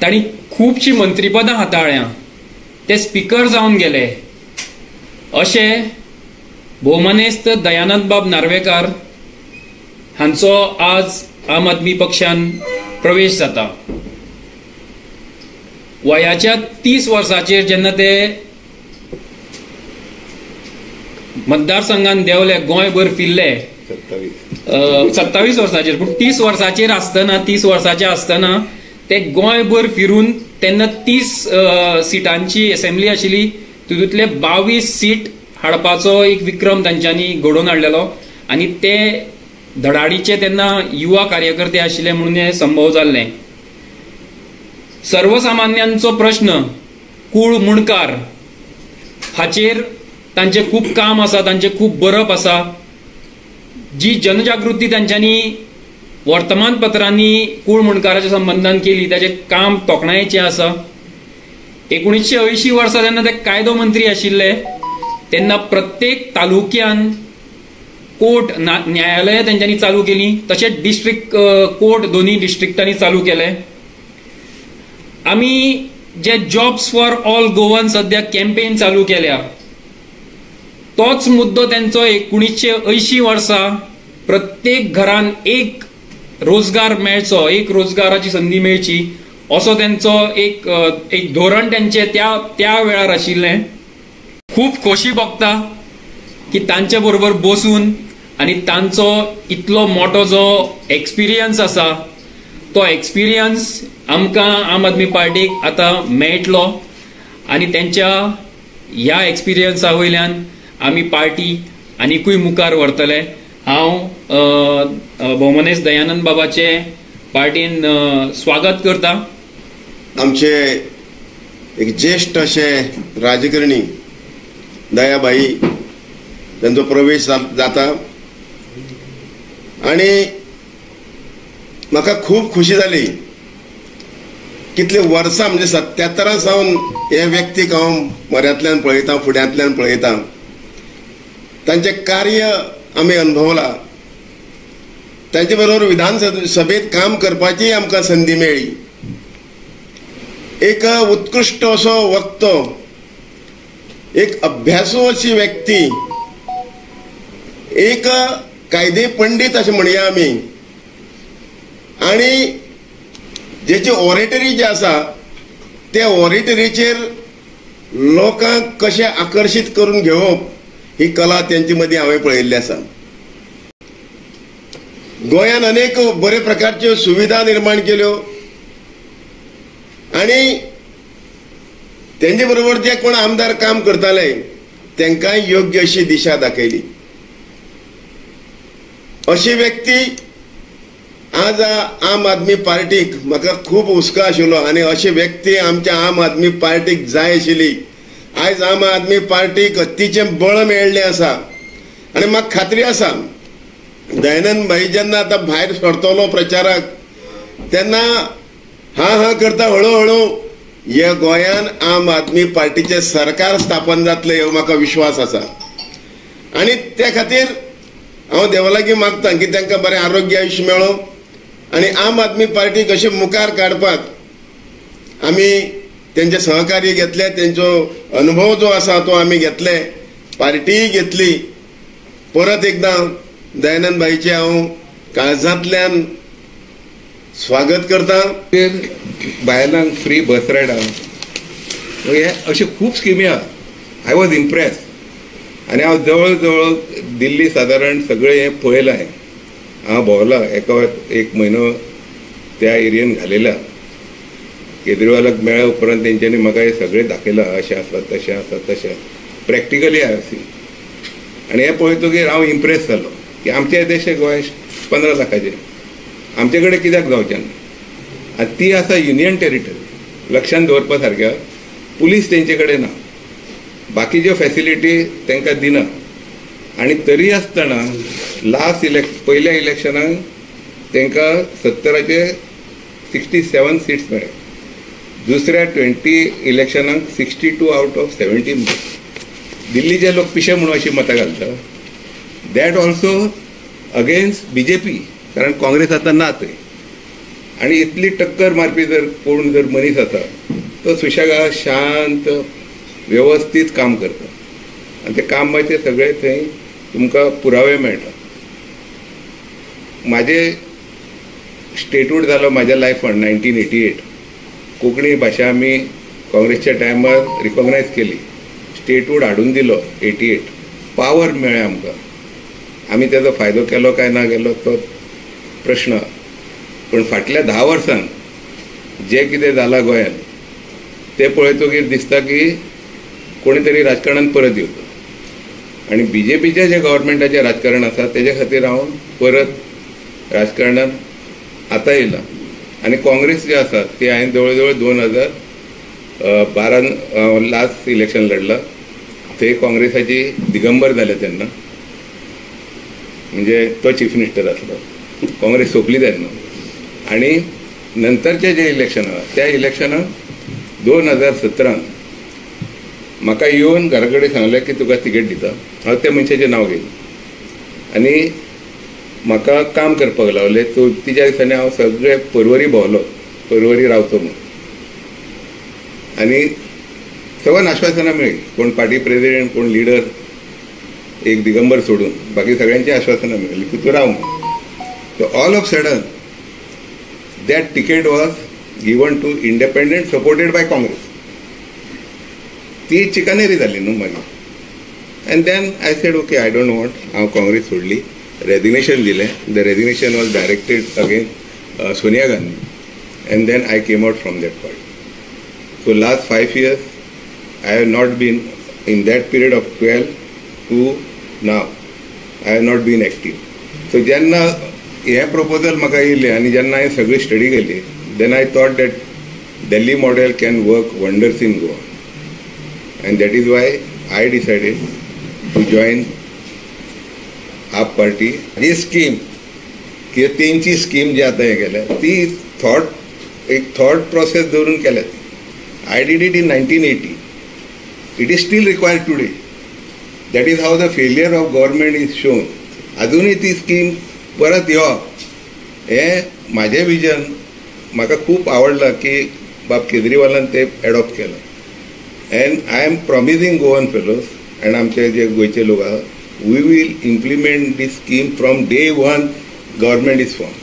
तांणी खुबशीं मंत्रीपदां हाताळ्ळ्यां, ते स्पिकर जावन गेले. अशे भोवमानेस्त दयानंद बाब नार्वेकार हांचो आज आम आदमी पक्षान प्रवेश जाता. वयाच्या 30 वर्साचेर जेन्ना ते मतदारसंघान देंवले, गोंयभर फिरले, 27 वर्साचेर, पूण 30 वर्साचेर आसतना, 30 वर्साचे आसतना ते गोंयभर फिरून तेन्ना 30 सिटांची असेंब्ली आशिल्ली, तितूंतले 22 सीट हाडपाचो एक विक्रम तांच्यांनी घडोवन हाडलेलो आनी ते धडाडीचे तेन्ना युवा कार्यकर्ते आशिल्ले म्हणून हें संभव जाल्लें. सर्वसामान्यांचो प्रश्न कूळ मुणकार हाचेर तांचें खूब काम आसा, तांचें खूब बरप आसा. जी जनजागृती तांच्यांनी वर्तमानपत्रांनी कूळ मुणकाराच्या संबंदान केली ताचें काम तोखणायेचें आसा. 1980 वर्सा जेन्ना ते कायदो मंत्री आशिल्ले तेन्ना प्रत्येक तालुक्यान कोर्ट न्यायालयां तेंच्यांनी चालू केली, तशेंच डिस्ट्रिक्ट कोर्ट दोनूय डिस्ट्रिक्टांनी चालू केले. आमी जे जॉब्स फॉर ऑल गोवन सद्या कॅम्पेन चालू केल्या तोच मुद्दो तेंचो 1980 वर्सा प्रत्येक घरान एक रोजगार मेळचो, एक रोजगाराची संदी मेळची असो तेंचो एक एक धोरण तेंचे त्या त्या वेळार आशिल्लें. खूब खोशी भोगता की तांचे बरोबर बसून आनी तांचो इतलो मोठो जो एक्सपिरियन्स आसा तो एक्सपिरियन्स आमकां आम आदमी पार्टीक आतां मेळटलो आनी तेंच्या ह्या एक्सपिरियन्सा वयल्यान आमी पार्टी आनिकूय मुखार व्हरतले. हांव भोवमानेस्त दयानंद बाबाचे पार्टीन स्वागत करता. आमचे एक ज्येष्ठ अशे राजकारणी दयाभाई तांचो प्रवेश जाता आनी म्हाका खूब खुशी जाली. कितले वर्सां म्हणजे 77 सावन हे व्यक्तीक हांव म्हऱ्यांतल्यान पळयतां, फुड्यांतल्यान पळयतां, तांचें कार्य आमी अनुभवलां. तांचे बरोबर विधानसभेत काम करपाची आमकां संदी मेळ्ळी. एक उत्कृश्ट असो वक्तो, एक अभ्यासू अशी व्यक्ती, एक कायदे पंडीत अशें म्हणया आमी, आनी जेची ऑरेटरी जी आसा त्या ऑरेटरीचेर लोकांक कशें आकर्शीत करून घेवप ही कला तेंचे मदीं हांवें पळयल्ली आसा. गोंयान अनेक बरे प्रकारच्यो सुविधा निर्माण केल्यो आनी तेंचे बरोबर जे कोण आमदार काम करताले तांकांय योग्य अशी दिशा दाखयली. अशी व्यक्ती आज आम आदमी पार्टीक म्हाका खूब हुस्को आशिल्लो आनी अशी व्यक्ती आमच्या आम आदमी पार्टीक जाय आशिल्ली. आयज आम आदमी पार्टीक हत्तीचें बळ मेळ्ळें आसा आनी म्हाका खात्री आसा दयानंद भाई जेन्ना आतां भायर सरतलो प्रचाराक तेन्ना हा हा करता हळू हळू हे गोंयान आम आदमी पार्टीचें सरकार स्थापन जातलें हो म्हाका विश्वास आसा. आनी त्या खातीर हांव देवा लागीं मागता की तांकां बरें आरोग्य आयुश्य मेळो आनी आम आदमी पार्टी कशें मुखार काडपाक आमी तेंचे सहकार्य घेतले, तेंचो अनुभव जो आसा तो आमी घेतले, पार्टीय घेतली. परत एकदां दयानंद भाईचें हांव काळजांतल्यान स्वागत करता. बायलांक फ्री बस रायड आहा, हे अश्यो खूब स्किमी आहा. I was impress आनी हांव जवळ जवळ दिल्ली सादारण सगळें हें पळयलां. हांव भोंवलां एका एक म्हयनो त्या एरियेन घालयला. केजरीवालाक मेळ्ळ्या उपरांत तेंच्यांनी म्हाका हें सगळें दाखयलां, अशें आसा तशें आसा तशें प्रॅक्टिकली हांवें सी. आनी हें पळयतकीर हांव इम्प्रेस जालो की आमचे देशे गोंय 15 लाखाचें, आमचे कडेन कित्याक जावचें ना. आनी ती आसा युनियन टेरिटरी, लक्षांत दवरपा सारक्या. पुलीस तेंचे कडेन ना, बाकीच्यो फॅसिलिटी तांकां दिना. आनी तरी आसतना लास्ट पयल्या इलेक्शनाक तांकां 70 67 सीट्स मेळ्ळे, दुसऱ्या 20 इलेक्शनाक 62 आउट ऑफ 70. दिल्लीचे लोक पिशे म्हणून अशी मतां घालता, that also against BJP, कारण काँग्रेस आतां ना थंय. आनी इतली टक्कर मारपी जर कोण जर मनीस आसा तो सुशेगाद शांत वेवस्थीत काम करता आनी ते कामाचे सगळे थंय तुमकां पुरावे मेळटा. म्हाजे स्टेटहूड जालो म्हाज्या लायफान 1988. कोंकणी भाशा आमी काँग्रेसच्या टायमार रिकॉग्नायज केली, स्टेटहूड हाडून दिलो 88. पावर मेळ्ळें आमकां, आमी तेजो फायदो केलो काय ना केलो तो प्रश्न. पूण फाटल्या 10 वर्सांत जें कितें जालां गोंयांत तें पळयतकीर दिसता की कोणी तरी राजकारणान परत येवचो आनी बी जे पीचें जें गव्हर्मेंटाचें राजकारण आसा तेजे खातीर हांव परत राजकारणान आतां येयलां. आनी काँग्रेस जे आसा ती हांवें जवळ जवळ 2012 लास्ट इलेक्शन लढला, थंय काँग्रेसाची दिगंबर जाले तेन्ना, म्हणजे तो चीफ मिनिस्टर आसलो, काँग्रेस सोंपली तेन्ना. आनी नंतरचें जें इलेक्शन आसा त्या इलेक्शनाक 2017 म्हाका येवन घरा कडेन सांगलें की तुका तिकेट दिता, हांव त्या मनशाचें नांव घेयलें आनी म्हाका काम करपाक लावलें. चवथीच्या दिसांनी हांव सगळे पर्वरी भोंवलो, पर्वरी रावचो म्हूण, आनी सगळ्यांक आश्वासनां मेळ्ळीं, कोण पार्टी प्रेजिडेंट कोण लिडर, एक दिगंबर सोडून बाकी सगळ्यांची आश्वासनां मेळ्ळी की तूं राव म्हूण. So all of sudden that ticket was given to independent supported by Congress. ती चिकानेरी जाली न्हू मागीर. And then I said okay I don't want, हांव काँग्रेस सोडली, रेजिग्नेशन दिलें. The resignation was directed against Sonia Gandhi and then I came out from that party. So last 5 years I have not been in that period of 12 to now I have not been active. So जेन्ना हें proposal म्हाका येयलें आनी जेन्ना हांवें सगळी study केली then I thought that Delhi model can work wonders in Goa and that is why I decided to join AAP party. He scheme किंवा तेंची स्कीम जी आतां हें केल्या ती थॉट एक थॉट प्रोसेस दवरून केल्या. I did it in 1980. It is still required today. That is how the failure of government is shown. अजूनय ती स्कीम परत येवप हें म्हाजें विजन म्हाका खूब आवडलां की बाब केजरीवालान तें एडॉप्ट केलां. And I am promising Goan fellows and आमचे जे गोंयचे लोक आसा, we will implement this scheme from day one government is form.